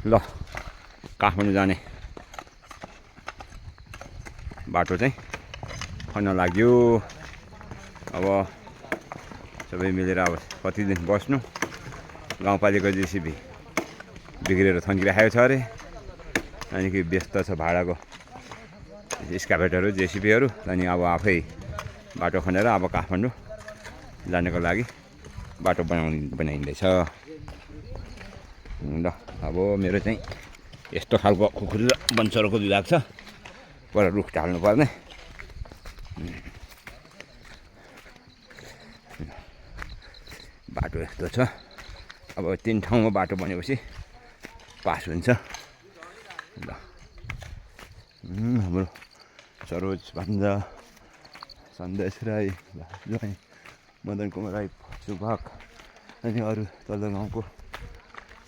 ल काठमाडौँ जाने बाटो चाहिँ खन्न लाग्यो। अब सबै मिलेर अब कति दिन बस्नु। गाउँपालिका जेसिबी बिग्रेर थन्किराखेको छ अरे। अनि कि व्यस्त छ भाडाको स्काभेटरहरू जेसिबीहरू। अनि अब आफै बाटो खनेर अब काठमाडौँ जानको लागि बाटो बनाइँदैछ। ल अब मेरो चाहिँ यस्तो खालको खुकुरी र वनचरोको विभाग छ। पर रुख टाल्नु पर्ने। बाटो यस्तो छ। अब 3 ठाउँमा बाटो बनेपछि पास हुन्छ। ल हाम्रो सरोज भान्जा, सन्देश राई, ज्वाइँ मदन कुमार राई, सुभाग अनि अरू तल्लो गाउँको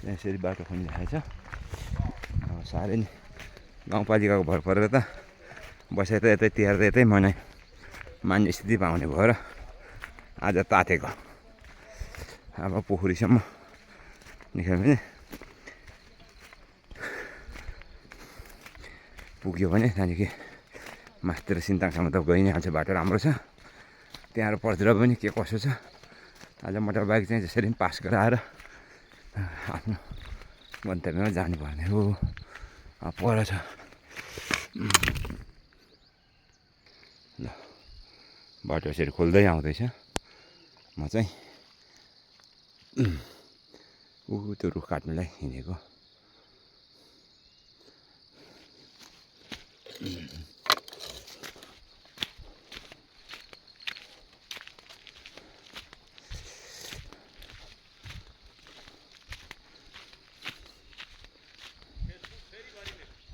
यसरी बाटो खनिरहेको छ। अब साह्रै नै गाउँपालिकाको भर परेर त बसाइ त यतै तिहार त यतै मान्ने स्थिति पाउने भयो र आज तातेको। अब पोखरीसम्म निस्क्यो भने पुग्यो भने त्यहाँदेखि मास्तिर सिन्ताङसम्म त गइ नै हाल्छ। बाटो राम्रो छ। त्यहाँ पर्तिर पनि के कसो छ। आज मोटर बाइक चाहिँ जसरी पनि पास गराएर आफ्नो गन्तव्यमा जानुपर्ने हो। पर छ। ल बाटो यसरी खोल्दै आउँदैछ। म चाहिँ त्यो रुख काट्नुलाई हिँडेको।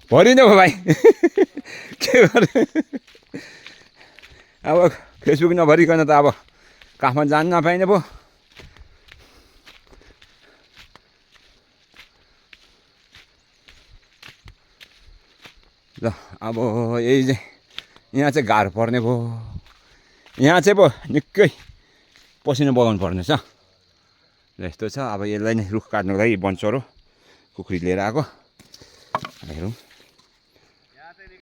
भरिने भयो भाइ। के गर्ने अब फेसबुक नभरिकन त अब काठमाडौँ जान नपाइने पो। ल अब यही चाहिँ यहाँ चाहिँ गाह्रो पर्ने भयो। यहाँ चाहिँ पो निकै पसिना बगाउनु पर्ने छ। यस्तो छ। अब यसलाई नै रुख काट्नुको लागि वनचरो खुकुरी लिएर आएको। हेरौँ